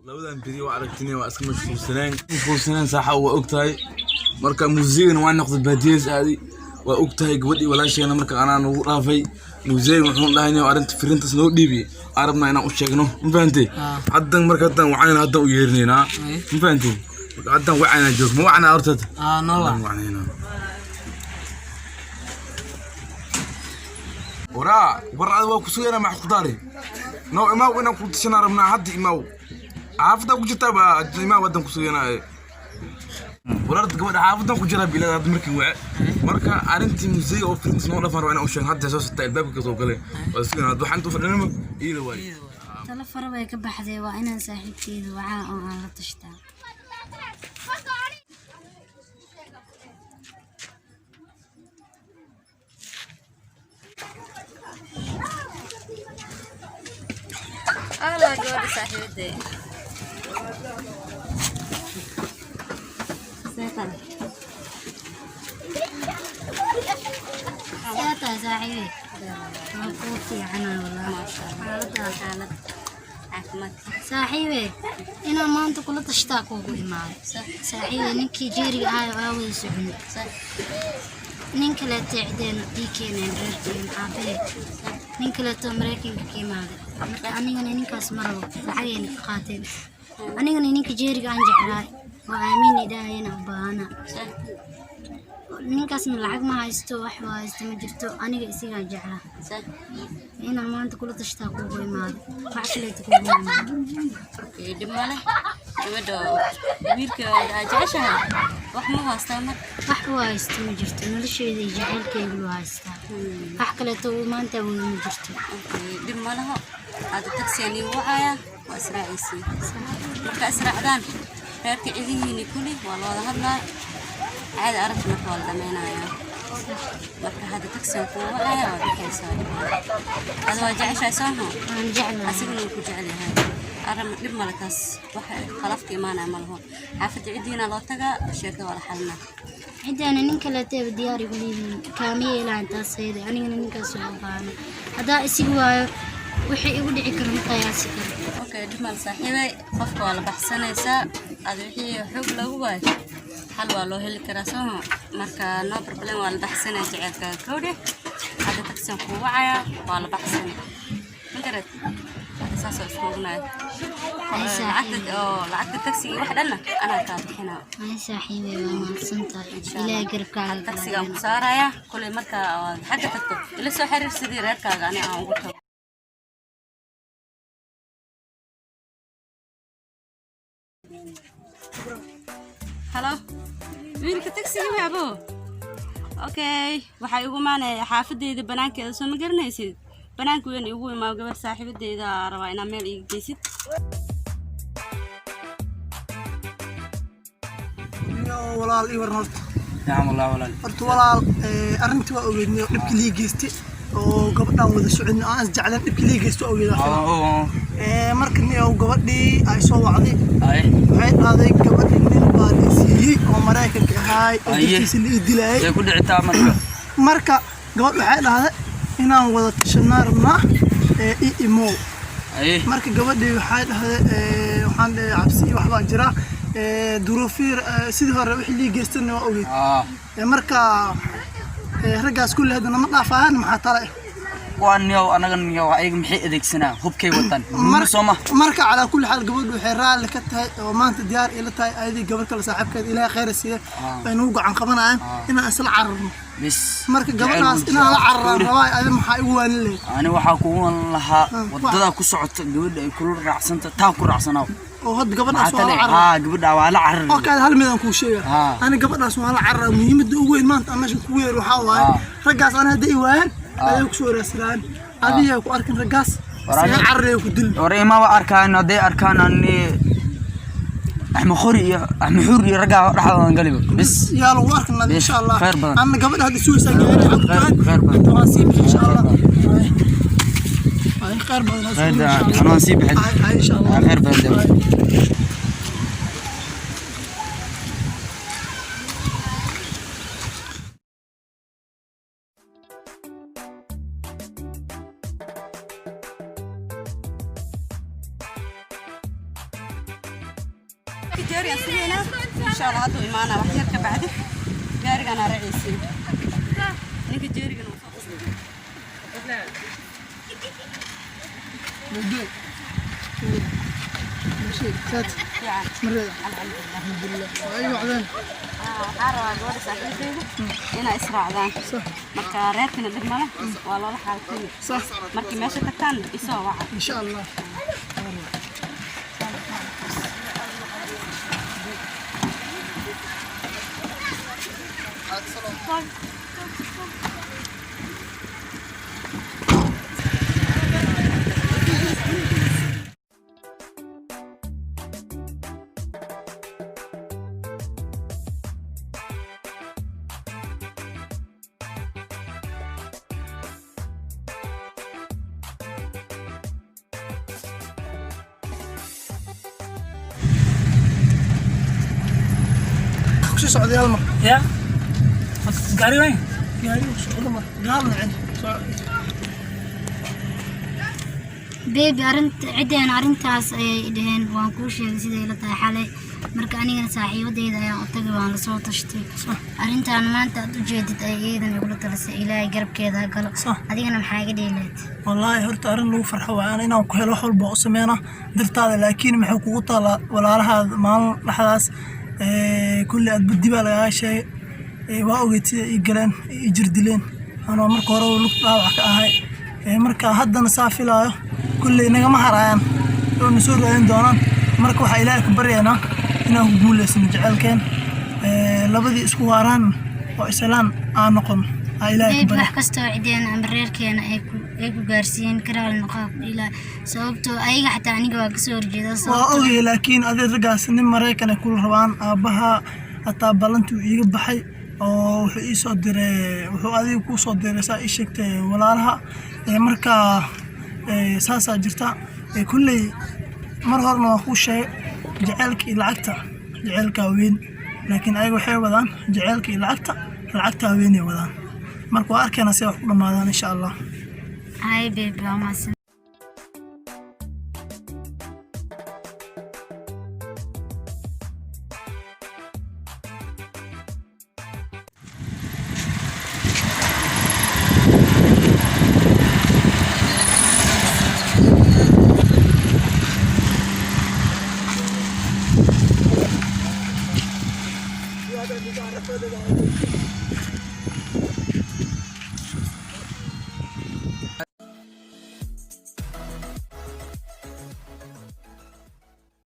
Labadan beri waa aragtine, waa iska mashquulsaneen mashquulsaneen. Saaxa waa og tahay. Marka muusigana waa noqday baadiyees aadi, waa og tahay gabadhii walaasheena. Marka anaa nagu dhaafay muusig, wuxuu dhahay arrinta firintaas noo dhiibi, aan rabnaa inaan u sheegno, ma fahantay? Haddan marka haddan wacayna, haddan u yeerinaynaa, ma fahantay? Marka haddan wacayna, joog ma wacnaa horta? Aa, noo wac. Wacnaynaa. Waraa, war ada waa kusugaynaa, max ku daari no imaaw, inaan ku tashanaa rabnaa. Hadda imaaw, xaafadaa ku jirtaa ba, imaaw, haddan kusugaynaa. Wararta gabadha xaafadan ku jiraa bilada hadda markii wace. Marka arrintii museyga oo firintas noo dhafan rabaa inaan u sheegno. Hadda soo soctaa, albaabka kasoo galay, waa sugaynaa. Hadda waxaan intuu fadhinimo iyada waay. Talo fara bay ka baxday, waa inaan saaxiibteyda wacaa oo aan la tashtaa. Alla, gabadha saaxiibaday. Seetan. See tahay, saaxiibey? Waa kuu fiicana wallaahi, xaaladda waa xaalad. Caafimaadka. Saaxiibe, inaan maanta kula tashtaa kuugu imaaday. Saaxiibe, ninkii jeeriga ahayo aa wada socon, nin kaleeto cideen ii keeneen, reerkeen aabahe, nin kaleeto Maraykanka ka imaaday. Marka anigana ninkaas ma rabo, lacagayna ka qaateen. Anigana ninka jeeriga aan jeclaay oo aamiin idhaahayna u baahana. Ninkaasna lacag ma haysto, wax waa haysto ma jirto. Aniga isagaa jeclaa. Inaan maanta kula tashtaa kuugu imaaday, wax kaleeto kuugu imaaday. Okay, dhib ma leh. Gabadha wiilka aad jeceshahay wax ma haystaa marka? Wax u haysto ma jirto, nolosheeda iyo jacaylkeygu loo haystaa, wax kaleeto uu maanta awoodo ma jirto. Okay, dhib ma laho. Hadda taxi aan iigu wacaya, waa israacaysiin. Marka israacdaan reerka cidihiini kuli waa la wada hadlaa, caadi arrinta marka waa la dhameynayaa. Marka hadda taxi aan kugu wacaya, waa bixaysaa. Ada waa jeceshahay sooho? Waan jeclahay. Asigana wuu ku jecel yahay. Arrin dhib male taas, wax khalafka imaanaya ma laho. Xaafadda ciddiina loo tagaa, sheekada waa la xalinaa. Ciddaana nin kaleetaba diyaar igu leeyihiin, kaama yeelaan taas ayada. Anigana ninkaas waa u baahana. Haddaa isigi waayo, wixii igu dhici karo ma qiyaasi karo. Okay, dhib male saaxiibay, qofka waa la baxsanaysaa. Ada wixii xoog loogu waayo xal waa loo heli karaa sooma? Marka no problem, waa la baxsanaya jaceylkaaga, kowdhe. Hadda taxi-an kuu wacaya, waa la baxsanay, ma garad? Hadda saasoo isku ognaya. Ay, lacagta oo lacagta taxi-ga wax dhanna anaa kaa bixinaa. Ay saaxiibey, waa mahadsan tahay, Ilaahay garabkaaga. Taxi-gaan ku saaraya kuley. Marka aad xagga tagto, ila soo xiriir sidii reerkaaga ani aan ugu tago. Halo, wiilka taxi-ga ma abo? Okay, waxaa igu imaanaya xaafadeyda banaankeeda, soo ma garanaysid? Banaanka weyn igu imaa, gabar saaxiibadeyda rabaa inaa meel iiga geysid. Yo, walaal, ii waran horta? Nacam wallah, walaal. Horta walaal, arrintii waa ogeydnay oo dhibkii lii geystay oo gabadhaan wada soconay oo aan isjecleen, dhibkii lii geystay waa ogeyd. Marka nin gabadhii ay soo wacday, waxay dhahday gabadhii nin baa la siiyey oo Maraykanka ahaay oo dartiisa la ii dilayay. Say ku dhicitaa marka? Marka gabadh waxay dhahday inaan wada tashanaa rabnaa, ii imow. Marka gabadhii waxay dhahday, waxaan dhahay cabsi iyo waxbaa jira, duruufiir, sidii hore wixii lii geystayna waa ogeyd. Marka raggaas kulli hadda nama dhaafayaan, maxaa tala ah? Waa niyow, anaga niyow, ayaga maxay adeegsanaa? Hubkay wataan soo ma? Marka calaa kulli xaal gabadhu waxay raalli ka tahay oo maanta diyaar ila tahay, ayadii gabar kale saaxiibkeed Ilaahay khayr siiye ay nagu gacan qabanayaan inaan isla cararno. Bis. Marka gabadhaas inaan la cararaan rabaa, adi maxaa igu waanin lahayd? Ani waxaa kugu wan lahaa, Ah, wadadaa ku socota gabadha ay kula raacsanta taa ku raacsanaaw. Oo hadda gabadhaas maxaa waa la tale cararaa? Haa, gabadha waa la carari. Oo kaada hal midaan kuu sheega. Ani gabadhaas waa la cararaa. Muhiimadda ugu weyn maanta aan meeshan kugu yeer waxaa waaye, raggaas ani hadday i waayaan, ayay kusoo raasiraan, adiga ku arkin raggaas War isaga cararaya ku dil. Hore imaba arkaan, hadday arkaan ani Axmed Qori iyo Axmed Xuur iyo raggaa dhexdoodan galiba bis. Yaa lagu arkin Bis, insha Allah. Khayr badan. Anna gabadha hadda sugaysaa gaari Khayr badan. waan sii bixi insha Allah. Ay, khayr badan. Khayr badan. Anaa waan sii bixin. Ay, ay, insha Allah. Khayr badan. Ay. Jeerigan sugeynaa insha Allah, hadduu imaanaa wax yar ka bacdi gaariganaa raacaysiin. Ninka jeerigan uu soo Muddo. ماشي سات. Fiican. مريض. Alxamdulilah. ايوه وعدين. Waxaa rabaa gabadha saaxiibteyda inaa israacdaan. صح. Marka reerkana dhib male, waa loola xaaltami. صح. Markii meesha tagtaan isoo waca. ان شاء الله. Kusii socday hal mar. Ya, gaari wayn. Gaari uu socdo mar gaalna celi. Baby, arrinta ciddeen arrintaas ayay dhaheen. Waan kuu sheegay siday la tahay xalay. Marka anigana saaxiibadeyda ayaan u tagay, waan lasoo tashtay. Arrintan maanta aad u jeedid ay iyadan igula talisay. Ilaahay garabkeeda ha galo. Sax. Adigana maxaa iga dhihi lahayd? Wallaahi horta arrin lagu farxo waa ana inaan ku helo, wax walba u sameynaa dartaada, laakiin maxay kugu taalaa walaalahaada maalin dhexdaas kulli aad buddi baa lagaaga sheegay. Waa ogeyd sida ii galeen, ii jirdileen anoo marka hore lug dhaawac ka ahay. Marka haddana saa filaayo kulley nagama harayaan oo na soo raadin doonaan. Marka waxaa Ilaahay ka baryaynaa inaan ku guuleysano jecelkeen, labadii isku waaraan oo islaan aan noqon aa Ilaahay ka Baby, barya. wax kastoo cideena ama reerkeena ay ku gaarsiiyeen karaal noqo ilaa, sababtoo ayaga xataa aniga waa kasoo horjeeda. Waa Sababtoo ogyahay, laakiin adee raggaas nin Maraykan ay kula rabaan. Aabbaha hataa ballantii uu iiga baxay oo wuxuu ii soo diray, wuxuu adiga kuu soo diray saa ii sheegtay walaalaha. Marka saasaa jirta. Kulley mar horena waa kuu sheegay jaceylka iyo lacagta, jaceylkaa weyn, laakiin ayaga waxay wadaan jaceylka iyo lacagta, lacagtaa weynay wadaan. Marka waa arkaynaa si ay wax ku dhammaadaan insha Allah. Hay baby, waa mahadsan.